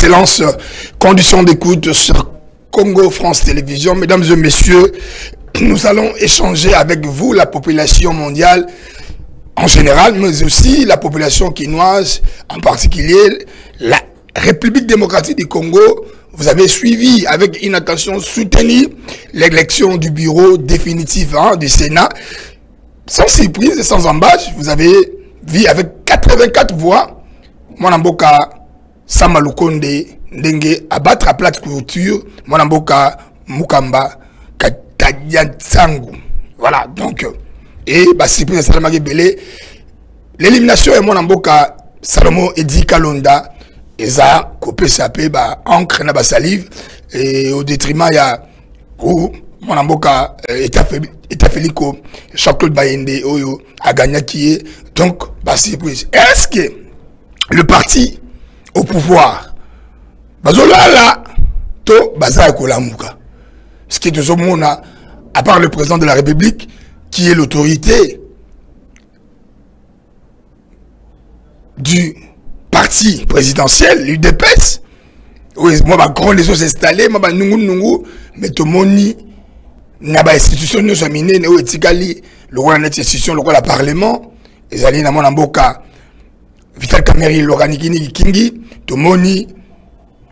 Excellence, condition d'écoute sur Congo France Télévision. Mesdames et messieurs, nous allons échanger avec vous, la population mondiale en général, mais aussi la population quinoise, en particulier la République démocratique du Congo. Vous avez suivi avec une attention soutenue l'élection du bureau définitif hein, du Sénat. Sans surprise et sans embâche, vous avez vu avec 84 voix, Mwanamboka Sama Lukonde ndenge abattre à plate couture Mwanamboka Mukamba Katadiansangu. Voilà, donc, et bah, surprise esalamaki ebele, l'élimination ya Mwanamboka Salomo Edi Kalonda eza kopesa mpe ba encre na ba salive et au détriment ya ou mwana mboka État Feliko Jean-Claude Bayende oyo agagnaki ye. Donc ba surprise, est-ce que le parti au pouvoir bazolala to baza ya kolamuka? Ce qui tozomona, à part le président de la République qui est l'autorité du parti présidentiel, l'UDPS, oui, moi ba grand les autres installés, moi ba nungu nungu, mais tomoni na ba institution nyonso ya minene oyo etikali lokola neti institution lokola parlement ezali na mwana mboka Vital Kamerhe Lwakanikiniki Kingi. Tomoni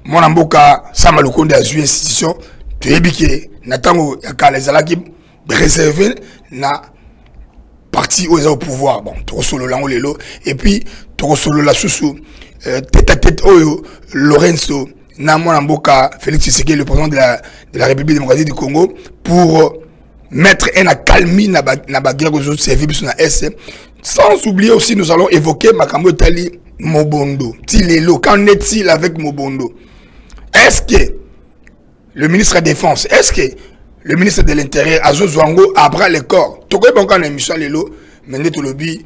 mwana mboka Sama Lukonde azwi institution. Toyebi ke na ntango ya kala ezalaki réservé na parti oyo eza au pouvoir. Bon, tokosolola yango lelo et puis tokosolola susu tête à tête oyo Lorenzo na mwana mboka Félix Tshisekedi, le président de la République démocratique du Congo, pour mettre un accalmie na ba, na ba guerre ozo servi biso na Est. Sans oublier aussi, nous allons évoquer makambo etali Mobondo. Ti lelo, qu'en est-il avec Mobondo? Est-ce que le ministre de la Défense, est-ce que le ministre de l'Intérieur, Azo Zwango, à bras le corps? Tokoyeba encore na émission lelo, mais nde tolobi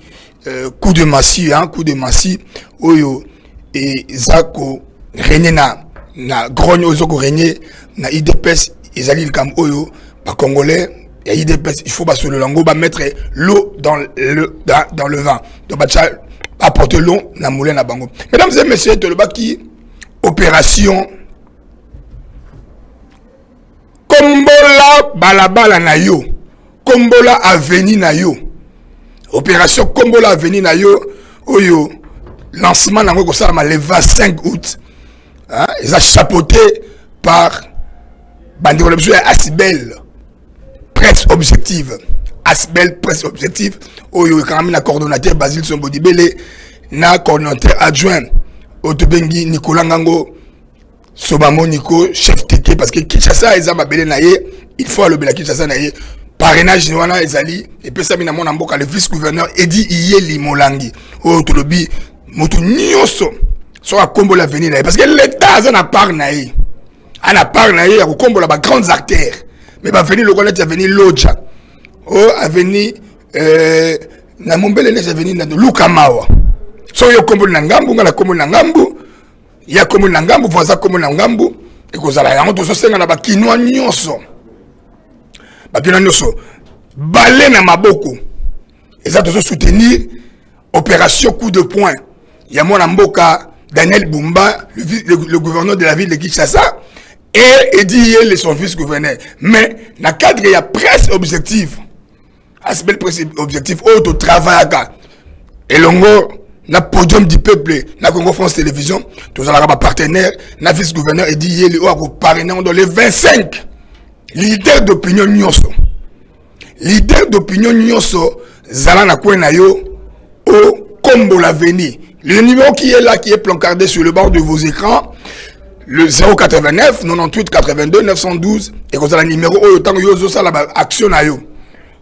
coup de massue, hein, coup de massue, oyo eza ko régner na grogne oyo ko régner na UDPS, ezali likambo oyo ba Congolais ya UDPS, il faut basolola yango, ba mettre l'eau dans le vin. Donc batia apporter l'eau na moulin na bango. Mesdames et messieurs, tolobaki opération Kombola balabala na yo, Kombola avenue na yo. Opération Kombola avenue na yo oyo lancement nango ekosalama le 25 août. Hein, eza chapeauté par bandeko na biso ya Asbel Presse Objective. Asbel Presse Objective oyo ekangami na coordonnateur Basile Sombodibele na coordonnateur adjoint oyo tobengi Nicolas Ngango Sobamo Nico, chef TK, parce que Kinshasa eza mabele na ye, il faut alobela Kinshasa na ye. Parrainage wana ezali epesami na mwana mboka le vice-gouverneur Edi Iyeli Molangi oyo tolobi moto nyonso soki akombola avenir na ye, parce que l'État aza na part na ye, a na part na ye ya kokombola ba grandes artères, mais ba avenir lokola neti avenir Lodja oyo avenir na Mombele neti avenir na Luka Mawa, soki yo okomboli na ngambu, nga nakomboli na ngambu, ya komboli na ngambu, voisin komboli na ngambu, ekozala yango. Tozosenga na bakinois nyonso, bakinois nyonso bale na maboko, eza tozosoutenir opération coup de poing ya mwana mboka Daniel Bumba, le gouverneur de la ville de Kinshasa, et Edi Yele, son vice-gouverneur. Mais na cadre ya presse objective, Asbel Presse Objective oyo totravaillaka elongo na Podium du Peuple na Congo France Télévision, tozalaka ba partenaire na vice-gouverneur Edi Yele oyo akoparrainer dans le 25. Leader d'opinion nyonso, leader d'opinion nyonso, zala na coin na yo au Kombo l'avenir. Le numéro qui est là, qui est plancardé sur le bord de vos écrans, le 089 98 82 912, et comme ça, le numéro oyo tango yo ozosala ba action na yo,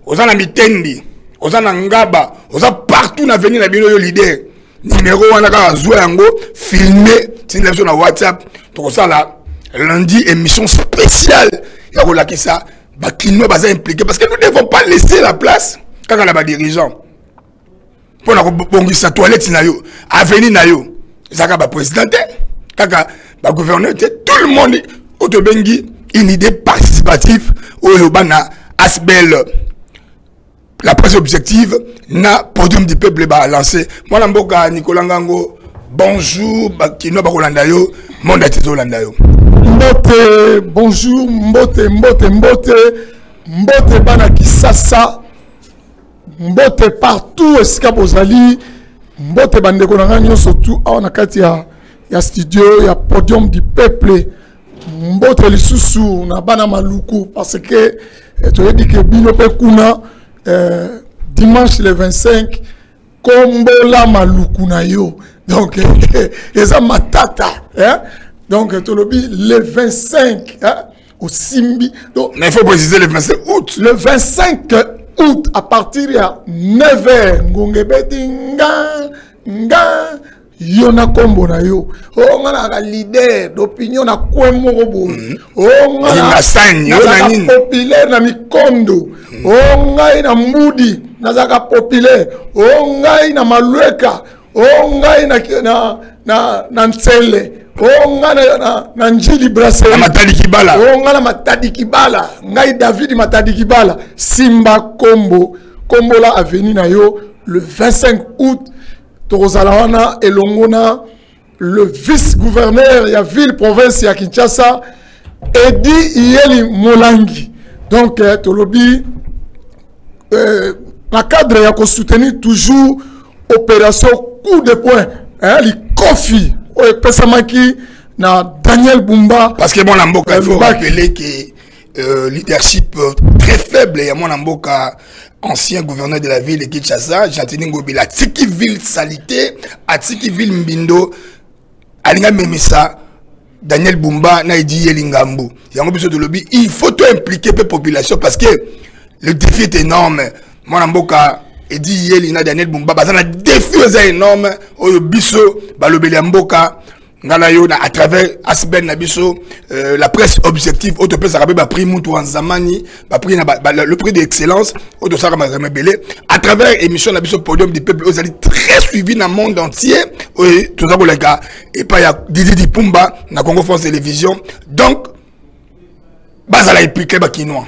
oza na mitendi, oza na ngaba, oza partout na avenir na bino, yo leader, numéro wana kaka zwa yango, filmer, tinda biso na WhatsApp. Tokosala lundi émission spéciale ya kolakisa bakinois baza impliqué, parce que nous ne devons pas laisser la place kaka na ba dirigeants mpona kobongisa toilette na yo, avenir na yo. Ezalaka ba président te, kaka ba gouverneur te, tout le monde oyo tobengi une idée participative oyo bana Asbel la Presse Objective na Podium du Peuple ba lancé. Mwana mboka Nicolas Ngango, Bonjour, bakinois bakolanda yo, monde entier ezolanda yo. Mbote, bonjour, mbote, mbote, mbote, mbote bana Kisasa, mbote partout esika bozali, mbote bandeko na ngai nyonso tout awa na kati ya studio ya Podium du Peuple, mbote lisusu na bana Maluku parce que toyebi ke bino pe kuna dimanche le 25 kombola Maluku na yo. Donc eza matata, hein? Donc tolobi le 25, hein? Au Simbi. Donc, mais il faut préciser le 25 août. Le 25 août à partir de 9h, ngonge beti nga nga yo na kombo na yo. Oh nga na leader d'opinion na coin moko boye. Oh nga na Linga sani, yo na nini? populaire na mikondo. Oh ngai na mbudi nazaka populaire. Oh ngai na malweka. Oh ngai na ntsele. Oh ngai na Njili Brasserie. Na Matadi Kibala. Oh ngai na Matadi Kibala. Ngai David Matadi Kibala. Simba Kombo. Kombola avenue na yo le 25 août. Tokozala wana elongo na le vice-gouverneur ya ville province ya Kinshasa Eddy Iyeli Molangi. Donc tolobi na cadre ya ko soutenir toujours opération coup de poing, hein, likofi oyo epesamaki na Daniel Bumba. Parce que mwana mboka, il faut Lubaki. rappeler que leadership très faible ya mwana mboka ancien gouverneur de la ville de Kinshasa Gentiny Ngobila, atiki ville salité, atiki ville mbindo, alinga memisa Daniel Bumba na Eddy Iyeli Ngambu. Yango biso tolobi il faut to impliquer pe population parce que le défi est énorme. Mwana mboka Eddy Iyeli na Daniel Bumba baza na défi eza énorme oyo biso balobeli ya mboka ngala yo na à travers Asben na biso la presse objective oyo topesaka pe ba prix mutu wa zamani, ba prix na ba, ba, le prix d'excellence oyo tosaka makambo ebele à travers émission na biso Podium du Peuple oyo ezali très suivi na monde entier oyo toza koleka epai ya Didi Dipumba na Congo France Télévision. Donc bazala impliqué ba Kinois.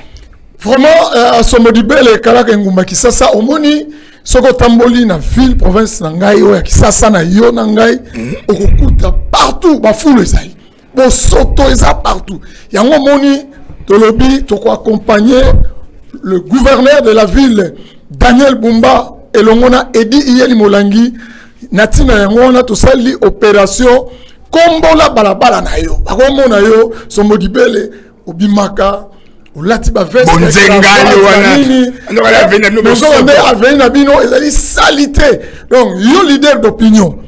Vraiment Somodibele kalaka engumba Kisasa omoni soko tamboli na ville province na ngai oyo ya Kisasa na yo na ngai, okokuta partout ba fulu ezali. Bosoto eza partout. Yango moni tolobi toko accompagner le gouverneur de la ville Daniel Bumba elongo na Eddy Iyeli Molangi na tina yango wana tosali opération kombola balabala na yo. Bakomona yo Somodibele obimaka olati ba veste Bonzenga ya yo wana. nini? Ndoka ya avenue na bino Bonzoka bosoto. nde avenue na bino ezali salité. Donc yo leader d'opinion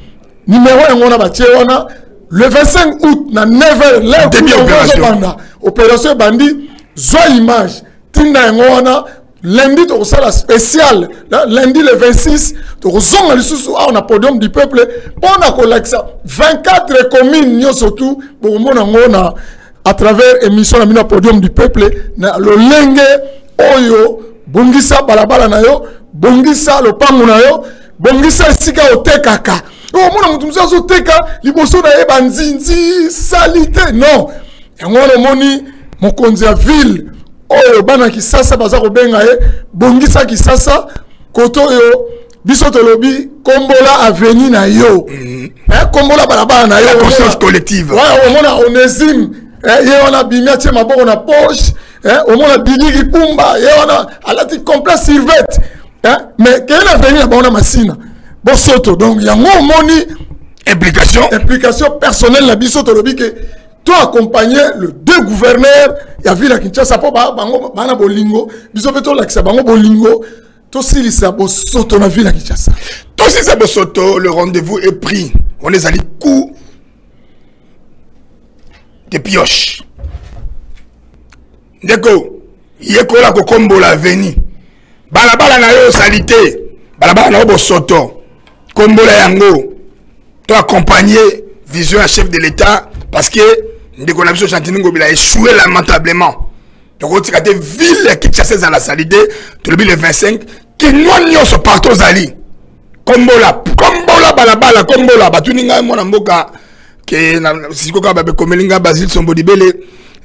numéro yango wana batie wana le 25 août na neuf heures, l'heure Début où on opération. banda. Opération ebandi, zwa image tinda yango wana lundi tokosala spécial, lundi le 26 tokozonga lisusu awa na Podium du Peuple mpona kolakisa 24 communes nyonso tu bokomona yango na à travers émission na bino ya Podium du Peuple na lolenge oyo bongisa balabala na yo, bongisa lopango na yo, bongisa esika otekaka. Oyo omona moto mosusu azoteka liboso na ye banzinzi salité. Non, yango wana omoni mokonzi ya ville oyo bana Kisasa baza kobenga ye bongisa Kisasa, koto oyo biso tolobi kombola avenue na yo. Hein, kombola balabala na yo. La conscience Omona collective. Ouais, omona Onésime, hein, ye wana abimi atie maboko na poche, hein, omona Billy Lipumba, ye wana alati complet survêt, hein, mais keye na avenue na bango na Masina bosoto. Donc yango omoni implication, implication personnelle na biso tolobi ke to accompagner le deux gouverneurs ya ville ya Kinshasa po ba bango bana bolingo, biso pe tolakisa bango bolingo, tosilisa bosoto na ville ya Kinshasa. Tosilisa bosoto, le rendez-vous est pris. On est allé coup de pioche. Ndeko, yekola kokombola avenue. Balabala na yo salité, balabala na yo bosoto. Kombola yango. To accompagner vision ya chef de l'État parce que ndeko na biso Gentiny Ngobila a échoué lamentablement. Donc otika te ville ya Kinshasa ezala salité, tolobi le 25 Kinois nyonso partout ozali. Kombola, kombola balabala, kombola batuni ngai mwana mboka ke na sikoka ba bekomeli ngai Basile Sombo Dibele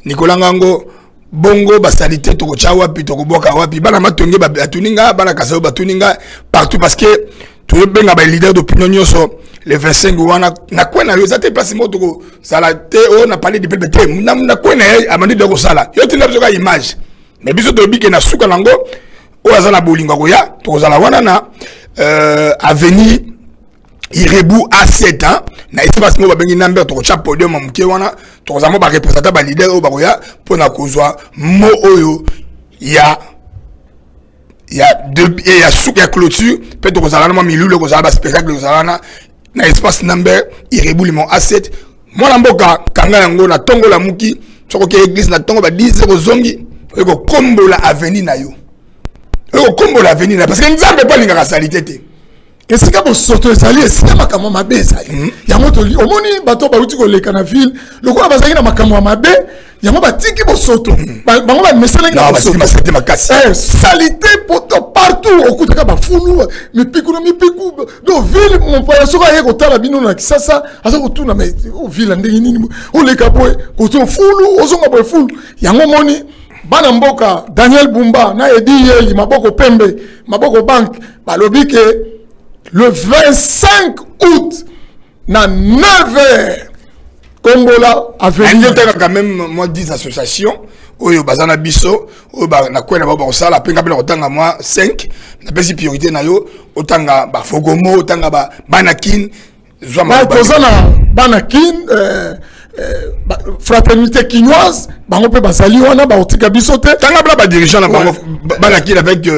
Nicolas Ngango bongo basalite tokotya wapi, tokobwaka wapi, bana matonge batuni ngai, bana Kasayo batuni ngai partout parce que toyobenga ba leader d'opinion nyonso. Le 25 wana na kwe na yo eza te place moko tokozala te oyo na palais du peuple te, na kwe na ye abandi de kosala. Yo tinda biso ka image, mais biso toyebi ke na suka nango oyo aza na bolingo akoya. Tokozala wana na avenue Irebu A7 hein, na espace moko babengi Namber. Tokotya podium ya moke wana, tokozala mo bareprésentant, baleader oyo bakoya mpona kozwa mo oyo ya suka ya clôture. Mpe tokozala na mwa milulu, ekozala baspectacle, ekozala wana na espace Namber, Irebu limon A7. Mwana mboka, kanga yango na ntongo, lamuki, soki oke église na ntongo ba 10 heures, ozongi, oye kokombola avenue na yo, oye kokombola avenue na yo, parce que Nzambe mpo alingaka saleté te. Esika bosoto ezali, esika makambo mabe ezali. Yango toli omoni bato bauti koleka na ville, lokola bazalaki na makambo ya mabe, yango batiki bosoto. Bango bamesanaki na bosoto makasi. Saleté poto partout, okutaka bafulu, mipiku na mipiku. Donc ville, mopaya soki aye kotala bino na Kisasa, aza kotuna: "Mais ville ndenge nini? Oleka boye koto fulu, ozonga boye fulu." Yango moni bana mboka Daniel Bumba na Edi Yeli, maboko pembe, maboko banque, balobi ke le 25 août na 9 heures, kombola avenue. Quand même moi 10 associations oyo baza na biso, oyo na kwena bao bakosala. Mpe nga mpe na kotanga mwa 5, napesi priorité na yo. Otanga bafogomo, otanga bana Kin. Toza na bana Kin, fraternité kinoise, bango mpe bazali wana, bakotika biso te. Tanga bla badirigeant na bango, bana Kin avec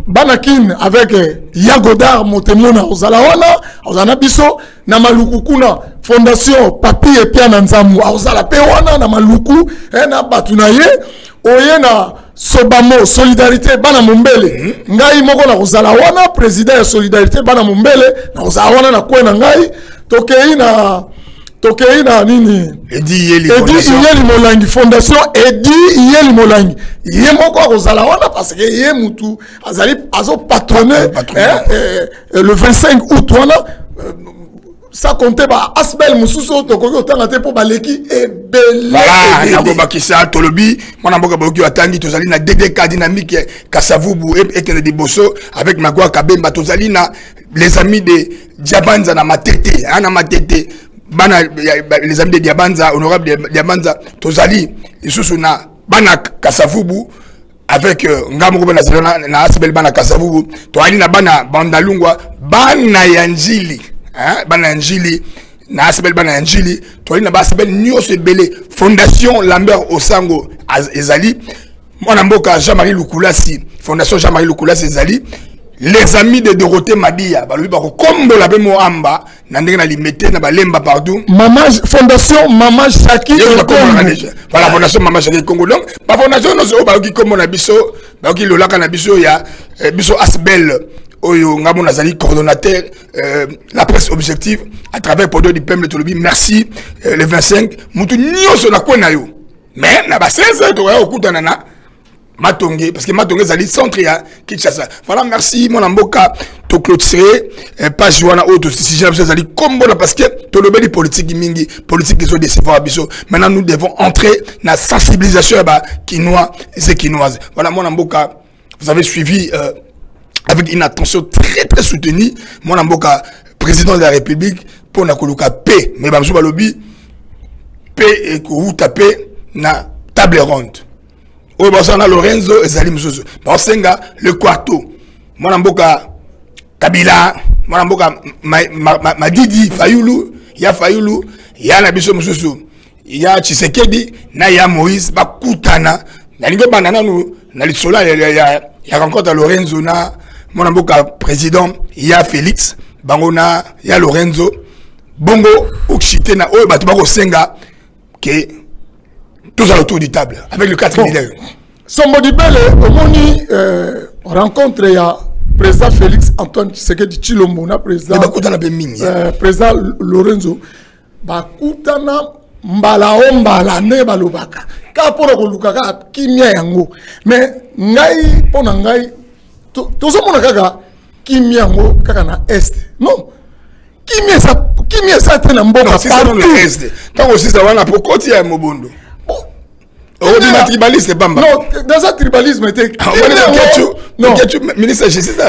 Bana Kin avec ya Godard Motemona, ozala wana, ozala na biso na Maluku kuna. Fondation Papi Epia na Nzambu aozala mpe wana na Maluku, na bato na ye. Oye na Sobamo, solidarité bana Mombele. Ngai moko na kozala wana, président ya solidarité bana Mombele, na kozala wana na kwe na ngai. Tokei na nini? Edi Yeli. Edi Iyeli Molangi, fondation Edi Iyeli Molangi, ye moko akozala wana, parce que ye mutu azali azopatronne le 25 août wana, sans compter ba asbel mosusu oyo tokoki kotanga te mpo baleki ebele. Voilà, nakobakisa, tolobi mwana mboka bayoki atangi. Tozali na DDK, Dynamique Kasavubu ekende liboso, avec Magwa Kabemba. Tozali na les amis de Diabanza na Matete, na Matete, bana, les amis de Diabanza, honorable Diabanza. Tozali lisusu na bana Kasavubu avec nga moko mpe nazali na asbel bana Kasavubu. Toali na bana Bandalungwa, bana ya Njili, bana ya Njili na asbel bana ya Njili. Toali na baasbel nyonso ebele. Fondation Lambert Osango ezali, mwana mboka Jean-Marie Lukulasi, fondation Jean-Marie Lukulasi ezali. Les amis de Dorothée Madia balobi bakokombola mpe Moamba na ndenge na Limete, na Balemba, partout. Mama, fondation Mama Jackie. Voilà, fondation Mama Jackie Congo. Donc bafondation nyonso oyo bayoki kombo na biso, bayoki lolaka na biso ya biso asbel oyo ngambo nazali coordonnateur, la presse objective à travers Podium du Peuple, tolobi merci. Le 25, mutu nyonso na kwe na yo, mais na ba 16 heures tokoya kokutana na Matonge, parce que Matonge ezali centre ya Kinshasa. Voilà, merci mwana mboka. Toclôturer page wana oyo tosisi na biso ezali kombo na, parce que tolobeli politique mingi, politique ezodécevoir biso. Maintenant nous devons entrer na sensibilisation ya bakinois et kinoises. Voilà, mwana mboka, vous avez suivi avec une attention très très soutenue mwana mboka président de la République mpona koluka paix, mais bamosusu balobi paix ekowuta mpe na table ronde oyo basala na Lorenzo. Ezali mosusu baosenga le quarto, mwana mboka Kabila, mwana mboka Madidi, Fayulu, ya Fayulu, ya na biso mosusu ya Tshisekedi na ya Moïse bakutana. Nalingi obanda nanu na lisolo ya rencontre ya Lorenzo na mwana mboka président ya Félix, bango na ya Lorenzo, bongo okshite na oyo bato bakosenga ke tozala autour du table avec le quatre Bon. leaders. Sombo Dibele, omoni rencontre ya président Félix Antoine Tshisekedi Tshilombo na président Bakutana mpe mingi. Président Lorenzo, bakutana mbala o mbala ndenge balobaka kaka mpona koluka kaka kimia yango. Mais ngai, mpo na ngai, tozomona kaka kimia yango kaka na Est. Non, kimia eza te na mboka. Partout ntango osisa wana po koti ya mobondo. Bon. Obima tribaliste pamba. Non, naza tribalisme te. Non, ministre justice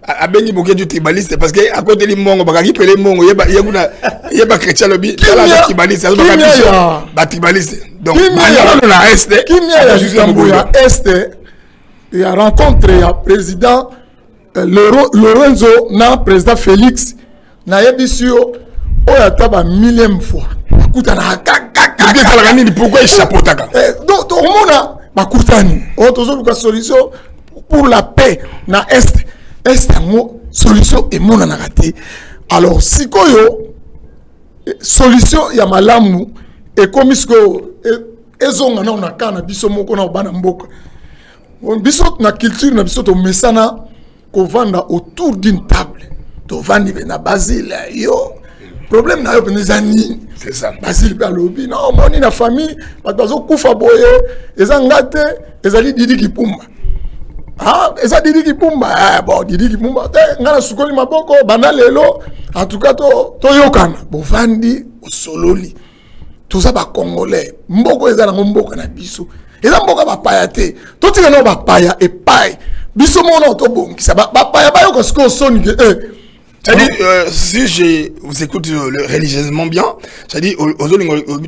abengi Boketshu tribaliste parce que akoteli mbongo, bakaki pele mbongo, ye kuna ye ba chrétien lobi tala aza tribaliste, azobaka biso ba tribaliste. Donc nano na Est. Kimia ya likambo ya Est, ya rencontre ya président Lorenzo na président Félix, nayebisi yo, oyo ata ba millième fois bakutanaka kaka. Ezalaka nini? Pourquoi echapotaka? Donc tokomona bakutani oyo, tozoluka solution pour la paix na Est. Est yango, solution emonanaka te. Alors sikoyo solution ya malamu ekomi sikoyo ezonga nao na ka na biso moko na bana mboka. Biso na culture na biso, tomesana kovanda autour d'une table. Tovandi mpe na Basile: yo, problème na yo mpenza eza nini? Basile mpe alobi: na omoni na famille bato bazokufa boye, eza nga te, ezali Didi Kipumba. Ah, eza Didi Kipumba. Ah, bon, Didi Kipumba te, nga nasukoli maboko banda lelo. En tout cas toyokana, bovandi, osololi, toza bacongolais, mboka eza nango mboka na biso, eza mboka bapaya te. Totika nao bapaya epai, biso moko tobongisa. Bapaya bayoka sikoyo soni ke eh. C'est-à-dire, si je vous écoute religieusement bien, c'est-à-dire,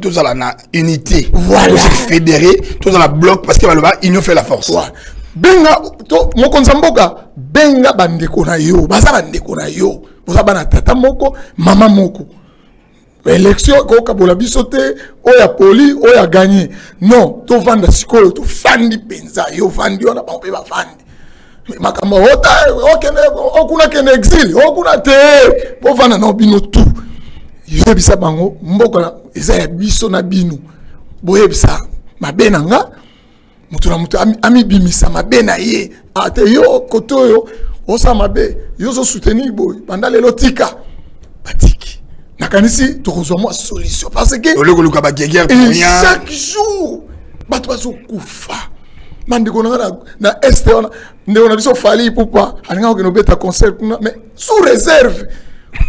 tous à la unité, voilà. Tous fédérés, tous dans la bloc, parce que union fait la force. Ouais. Benga, to, mokonzi ya mboka, benga bandeko na yo, baza bandeko na yo, boza bana tata moko, mama moko. Élection ekokabola biso te, oyo apoli, oyo aganye. Non, tovanda sikoyo, tofandi mpenza, yo ovandi wana, bango mpe bafandi. Makambo ota okende okuna, kende exil okuna te, bovanda na bino tu, yoyebisa bango mboka eza ya biso na bino. Boyebisa mabe na nga, moto na moto amibimisa mabe na ye. Ate yo kote oyo osala mabe, yo ozosoutenir boye, banda lelo tika. Batiki, nakanisi tokozwa mwa solution parce que olokoluka baguerre. Chaque jour bato bazokufa, bandeko na nga na Est wana. Ndeko na biso Fally Ipupa alingaka kokende obeta concert kuna, mais sous réserve.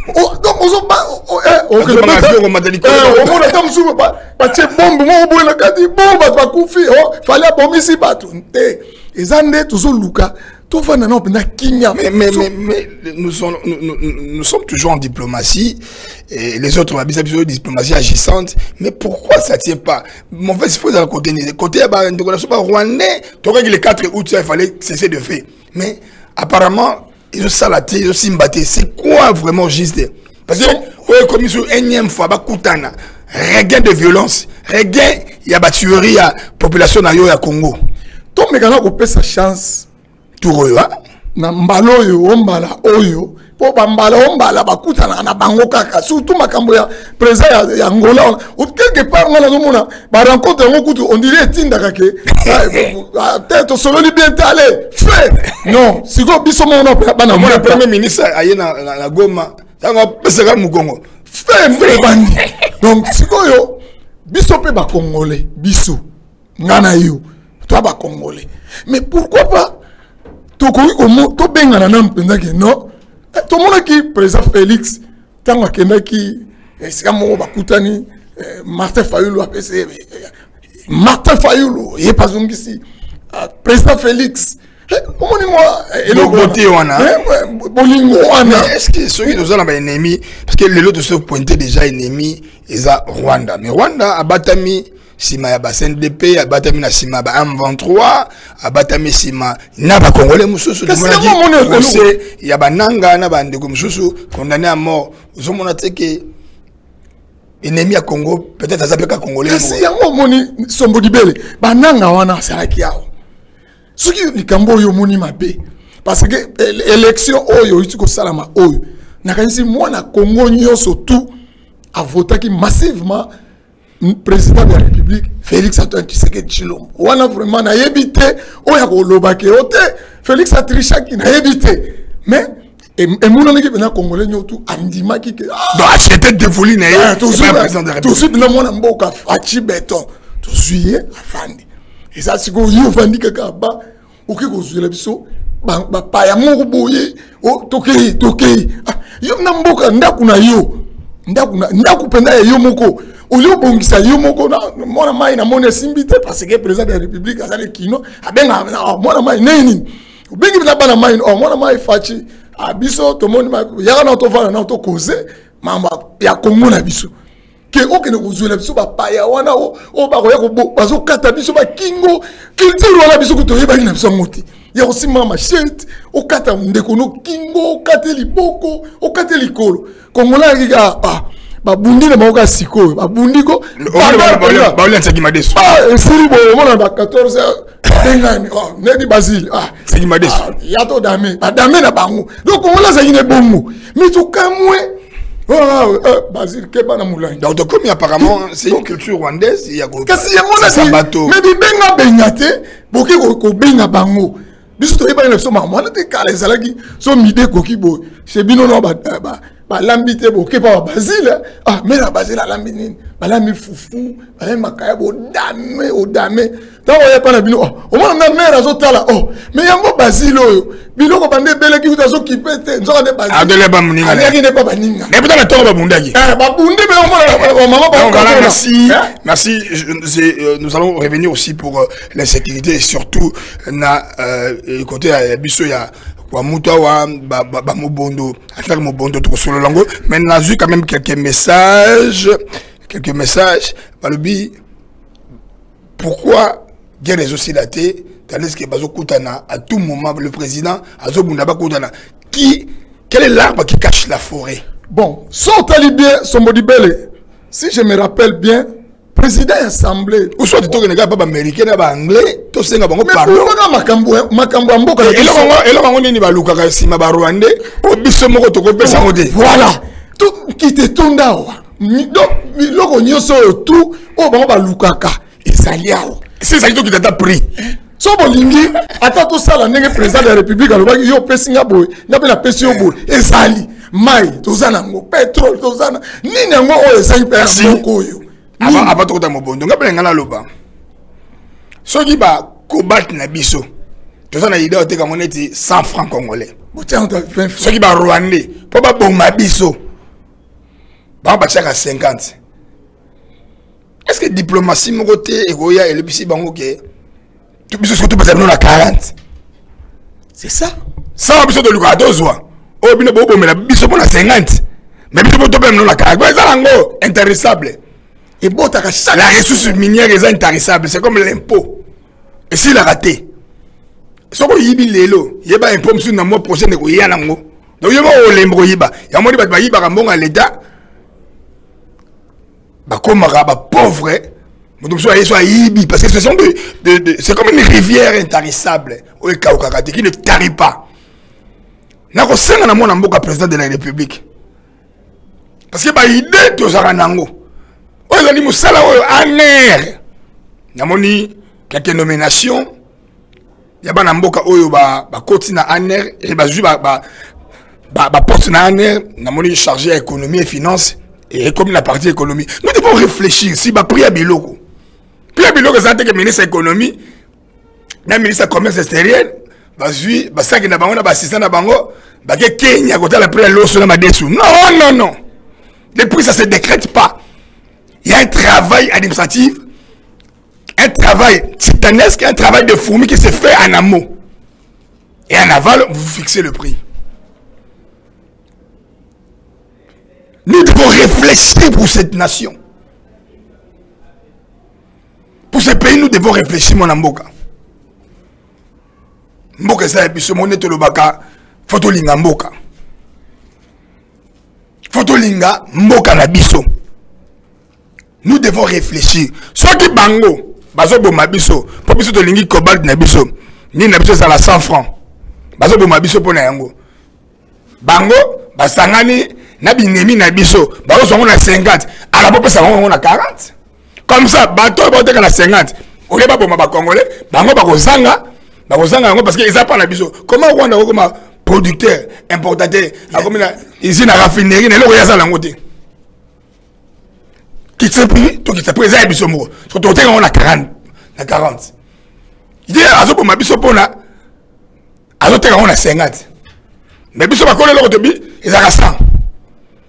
Donc omona ata mosusu batie bombe moko boye na kati, bo bato bakufi, Fally abomisi bato te. Eza nde tozoluka tovanda nao mpenza kimia. Mais nous sommes toujours en diplomatie et les autres babisa biso diplomatie agissante, mais pourquoi ça tient pas? Mon fait, il faut à côté côté ya bandeko na biso barwandais. Tokaki le 4 août, ça, il fallait cesser de fait, mais apparemment ezosala te, ezosimba te. C'est quoi vraiment juste? Parce que oyo ekomi so énième fois bakutana, regain de violence, regain ya batuerie ya population na yo ya Congo. Tomeka na kopesa chance. Tour oyo. Na mbala oyo, o mbala oyo, mpo bambala o mbala bakutanaka na bango kaka, surtout makambo ya président ya Angola wana. Quelque part nga nazomona barencontre yango kutu, on dirait etindaka ke te tosololi bien te, ale fe. Non, sikoyo biso moko mpe bana. Omona premier ministre aye na Goma, ntango apesaka mokongo. Fe ebandi. Donc sikoyo biso mpe bacongolais, biso, nga na yo, toa bacongolais, mais pourquoi pas tokoki tobengana nanu mpenza ke non. Tomonaki président Félix ntango akendaki esika moko, bakutani, Martin Fayulu apesi, Martin Fayulu ye mpe azongisi président Félix. Omoni mwa eloko wana. Bolingo wana. Est ce que soki toza na baennemi, parce que lelo toso pointe déjà ennemi eza Rwanda, mais Rwanda abatami nsima ya ba CNDP, abatami na nsima ya ba M23, abatami nsima na bacongolais mosusu, procès ya bananga na bandeko mosusu condamné à mort, ozomona te ke ennemi ya Congo peut-être aza mpe ka congolais? Kasi yango omoni, sombo dibele bananga wana asalaki awa. Soki likambo oyo omoni mabe, parce que élection oyo euti kosalama oyo, nakanisi mwana Congo nyonso tout avotaki massivement président de la République Félix Antoine Tshisekedi Tshilombo. Wana vraiment nayebi te oyo akolobaki o te Félix atrichaki, nayebi te, mais emonanaki mpenza congolais nyonso andimaki ke Donc acheté dévolu na ye. Tozwi mpenza mwana mboka Fatshi Béton, tozwi ye, afandi. Eza sikoyo ye ovandi kaka ba okoki kozwela biso bapaya moko boye, tokei tokei. Yo na mboka, ndako na yo, ndako mpenza ya yo moko. Olie obongisa yo moko mwana mai namoni esimbi te, parce que président de la République azali kino abengaka mwana mai ndenge nini, obengi mpenza bana mai, oh, mwana mai Fatshi, ah, biso tomoni yaka na tovanda na tokoze mambo ya Kongo na biso, ke okende kozwela biso bapaya wana oyo bakoya bazokata biso bakingo. Culture wana biso kutu toyebaki na biso yango te, ya kosimba machette, okata ndeko no kingo, okate liboko, okate likolo. Kongola ayaki kaka, ah, babundi na bango kaka sikoyo, babundi ko baolianisaki madesu. Esili boye, omona ba 14 babengani neti Basile saki madesu. Ya todame badame na bango. Donc Kongola azalaki na ebongo, mais tokamwe Basile keba na molangi. Donc tokomi, apparemment c'est une culture rwandaise ya kasi yango na bato, mais bibenga benga te, boke kobenga bango. Biso toyebaki na biso makambo wana te. Kala ezalaki so midi ekoki boye, chez bino no balambi te, boke mpa babasile. Ah, me na Basile alambi nini? Balambi fufu, balambi makaya, bodame odame. Ntango oya mpa na bino, omona na mare azotala, oh, me yango Basile oyo biloko bande ebeleki kuta azokipe te, nzoka nde aliaki nde mpa baninga. Mais peut-être ntongo babundaki. Babundi me omona mama. Voilà, merci, merci. Nous allons revenir aussi pour l'insécurité et surtout na côté ya biso ya wa mutu awa bamobondo, affaire Mobondo, tokosolola yango. Mais nazwi quand même quelques messages, quelques messages. Balobi pourquoi guerre ezosila te, tandis que bazokutana à tout moment, le président azobunda, bakutana? Qui, quel est l'arbre qui cache la forêt? Bon, so otali bien, Sombodibele, si je me rappelle bien, président ya assemblée ou soit tokende kaka pa baaméricain na baanglais, tosenga bango pardon. Makambo ya mboka. Eloko yango nini balukaka nsima barwandais oyo biso moko tokopesa yango te? Voilà, kite etonda awa. Donc biloko nyonso oyo tu oyo bango balukaka ezali awa. Si ezali, tokita ata prix. So bolingi ata tosala ndenge président de la République alobaki: yo opesi nga boye, nga mpe napesi yo boye. Ezali mai, toza nango pétrole, toza na nini yango oyo ezali mpe ya moko oyo. Avant tokota Mobondo, nga mpe na ngai naloba, soki bacobalt na biso toza na idée oteka yango neti 100 francs congolais, soki barwandais mpo baboma biso bango batiaka 50, est ce que diplomatie moko te ekoya elebisi bango ke biso soki topesa bino na 40? C'est ça. Sawa, biso tolukaka tozwa oyo bino bobomela biso mpo na 50, mais biso mpo topesa bino na 40, eza yango intarissable. Ebotaka. La ressource minière eza intarissable, c'est comme l'impôt, esilaka te. Soki oyibi lelo, yeba impôt mosusu na mois prochain ekoya nango. Donc yo moko olemba koyiba yango. Moni bato bayibaka mbongo ya l'État, bakomaka bapauvre. Moto mosusu aye so ayibi parce que ce sont de c'est comme une rivière intarissable oyo ekawukaka te, qui ne tarit pas. Nakosenga na mwana mboka président de la République, parce que baidées tozalaka nango, oyo ezali mosala oyo ANR, namoni quelques nomination ya bana mboka oyo bakoti na ANR e bazwi baposte na ANR. Namoni chargé ya économie et finance et ekomi na partie économie. Nous devons réfléchir si baprix ya biloko, prix ya biloko eza teke ministre ya économie na ministre ya commerce extérieur bazwi basaki na bango na baassistant na bango, bake Kenya kotala prix ya loso na madesu. Non, non, non, les prix, ça se décrète pas. Il y a un travail administratif, un travail titanesque, un travail de fourmi qui se fait en amont. Et en aval, vous fixez le prix. Nous devons réfléchir pour cette nation. Pour ce pays, nous devons réfléchir, mon mboka. Mboka eza biso mone, tolobaka faut tolinga mboka. Faut tolinga mboka na biso. Nous devons réfléchir. Soki bango bazoboma biso mpo biso tolingi cobalt na biso, nini na biso ezala 100 francs, bazoboma biso mpo na yango. Bango basangani na binemi na biso, bazozwa yango na 50, ala bopesa bango yango na 40. Comme ça bato oyo baoteka na 50, olie baboma bacongolais, bango bakozanga, bakozanga yango parce que eza mpa na biso. Comment Rwanda okoma producteur importateur, akomi na usine na raffinerie na eloko ye aza nango te? Kitse prix, tokitsa prix, eza ya biso moko. So toteka yango na 40, na 40, ye azoboma biso mpona azoteka yango na 50, mais biso bakolo eloko tobi ezalaka 100.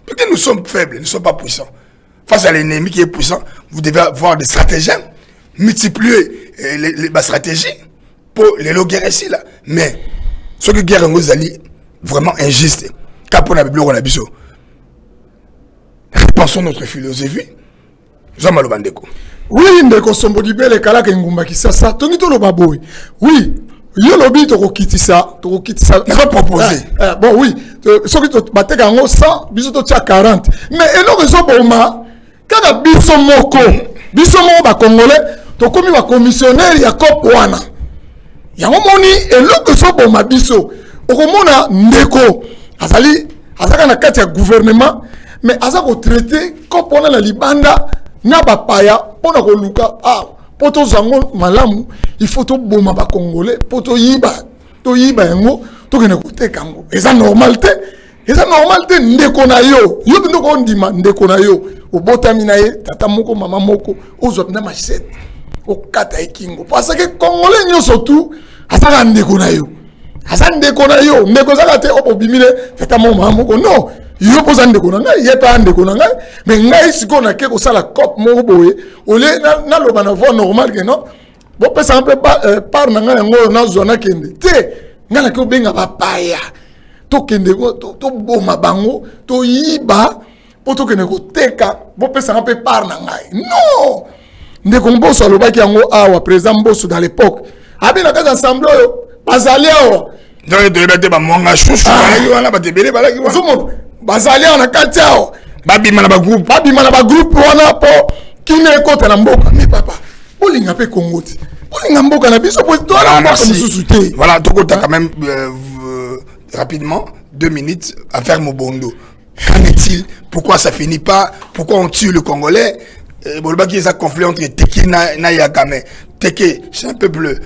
Peut-être nous sommes faibles, nous sommes pas puissants. Face à l'ennemi qui est puissant, vous devez avoir des stratagèmes, multiplier les stratégies pour les guerre ici là. Mais ce que guerre ezali vraiment injuste, car pour la Bible on a biso. Repensons notre philosophie. Jean Maloba ndeko. Oui, ndeko Sombo Dibele kalaka engumba Kisasa, tongi toloba boye. Oui, yo lobi tokokitisa, tokokitisa. Nazo proposer. Bon oui, soki bateka yango 100, biso totia 40. Mais eloko ezoboma kaka biso moko, biso moko ba Congolais, tokomi ba commissionnaire ya COP wana. Yango moni eloko ezoboma biso. Okomona ndeko azali azaka na kati ya gouvernement, mais aza ko traiter COP wana na libanda na bapaya mpona koluka mpo tozwa yango malamu, il faut toboma ba Congolais mpo toyiba yango, tokende koteka yango. Eza normal te, eza normal te. Ndeko na yo, yo mpe ndeko ondima ndeko na yo, obotami na ye tata moko mama moko, ozwa mpenza machette okata ye kingo, parce que Congolais nyonso tu azaka ndeko na yo, aza ndeko na yo. Ndeko ezaka te opo obimi ne tata moko mama moko, non, yo mpo oza ndeko na ngai, ye mpe aza ndeko na ngai. Mais ngai sikoyo nake kosala cop moko boye, olie naloba na voie normale ke non, bopesanga mpe part na ngai yango oyo nazwa nakende te. Ngai nake kobenga bapaya, tokende toboma bango, toyiba mpo tokende koteka, bopesanga mpe part na ngai. Non, ndeko Mboso alobaki yango awa, président Mboso dans l'époque, abi na kati ya assemblée oyo bazali awa. Donc toyeba te bamwanga shushu balaki wana, bato ebele balaki wana. Ozomona bazali awa na kati awa. Babima na bagroupe. Babima na bagroupe wana mpo kimia ekota na mboka. Mais papa, bolinga mpe Kongo te, bolinga mboka na biso po toala mboka mosusu te. Voilà, tokota quand même rapidement 2 minutes, affaire Mobondo. Qu'en est-il? Pourquoi ça finit pas? Pourquoi on tue le Congolais? Bolobaki eza conflit entre Teke na Yaka, mais Teke, c'est un peuple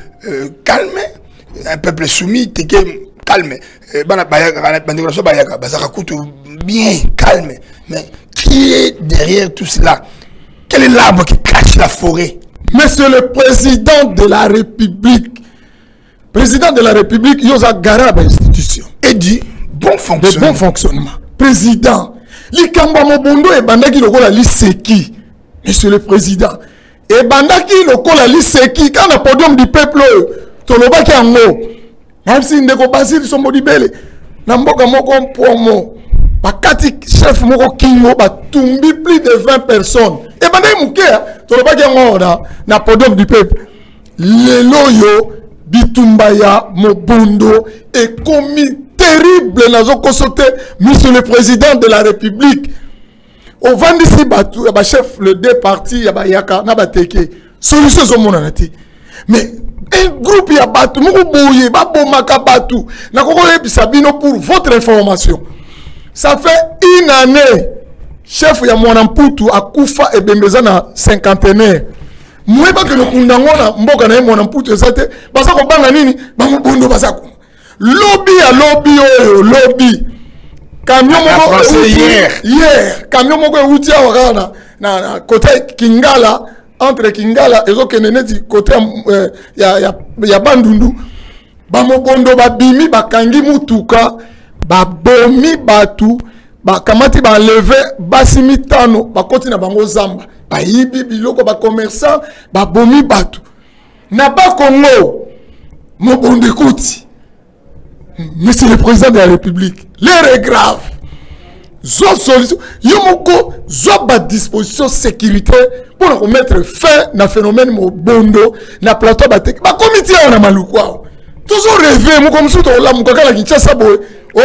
calme, un peuple soumis. Teke calme, bana bayaka, bandeko na biso bayaka, bazalaka kutu bien calme. Mais qui est derrière tout cela? Quel est l'arbre qui cache la forêt? Monsieur le président de la République, président de la République, yo oza garant ya institution et dit bon de fonctionnement. Bon fonctionnement. Président, likambo ya Mobondo ebandaki lokola liseki. Monsieur le président, ebandaki lokola liseki. Kaka na podium du peuple oyo tolobaki yango, nayebisi ndeko Basile Sombo Dibele, na mboka moko Mpomo, bakati chef moko kingo, batumbi plus de 20 personnes. Ebandaki moke, tolobaki yango na podium du peuple. Lelo oyo bitumba ya Mobondo ekomi terrible, nazokoso te. Monsieur le président de la République, ovandisi bato ya bachef le deux parti ya bayaka na bateke, solution ezomonana te. Mais un groupe ya bato moko boye babomaka bato. Nakoki koyebisa bino, pour votre information, ça fait une année chef ya Mwana Mputu akufa, ebembe eza na cinquantenaire, moye bakende kunda yango na mboka na ye Mwana Mputu eza te. Baza kobanga nini? Bamobondo baza kuna. Lobi ya lobi oyo, lobi, camion moko hier, camion moko euti awa kaka na côté Kingala, entre Kingala ezokende neti côté ya Bandundu, bamobondo babimi, bakangi mutuka, babomi bato, bakamati, baleve basi mitano, bakoti na bango zamba, bayibi biloko bacommerçant, babomi bato na Bakongo. Mobondo ekoti. Monsieur le président de la République, l'heure est grave. Zwa solution yo moko, zwa badisposition sécurité mpona komettre fin na phénomène mobondo na plateau. Bateki bakomi ti awa na Maluku awa. Tozorêver moko mosusu, tokolamuka kaka na Kinshasa boye o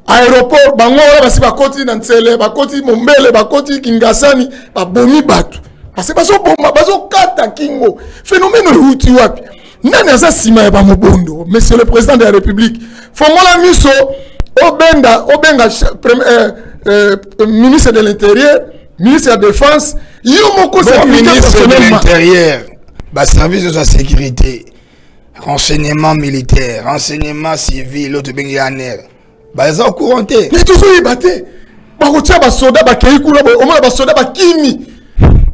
aéroport, bango wana basi bakoti na Ntsele, bakoti Mombele, bakoti Kingasani, babomi bato, parce bazoboma, bazokata kingo. Phénomène oyo euti wapi? Nani aza nsima ya bamobondo? Monsieur le président de la République, fongola miso, obenda obenga ministre de l'Intérieur, ministre ya Défense, yo moko. Bon, ministre de l'Intérieur, baservice nyonso ya sécurité, renseignement militaire, renseignement civil oyo tobengi ANR, baza au courant te? Mais tozoyeba te. Bakotia basoda, bakei kuna, omona basoda bakimi.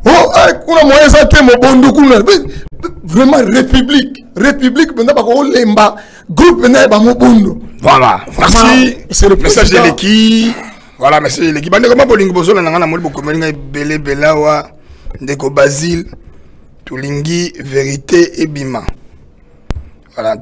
Oh, kuna moyen eza te, mobondo kuna. Vraiment, république mpenza bakolemba groupe mpenza ya bamobondo. Voilà, merci. C'est le message président. Eleki. Voilà, message eleki. Bandeko ma bolingo, bozolanda ngai, namoni bokomeli ngai ebele ebele awa. Ndeko Basile, tolingi vérité ebima. Voilà.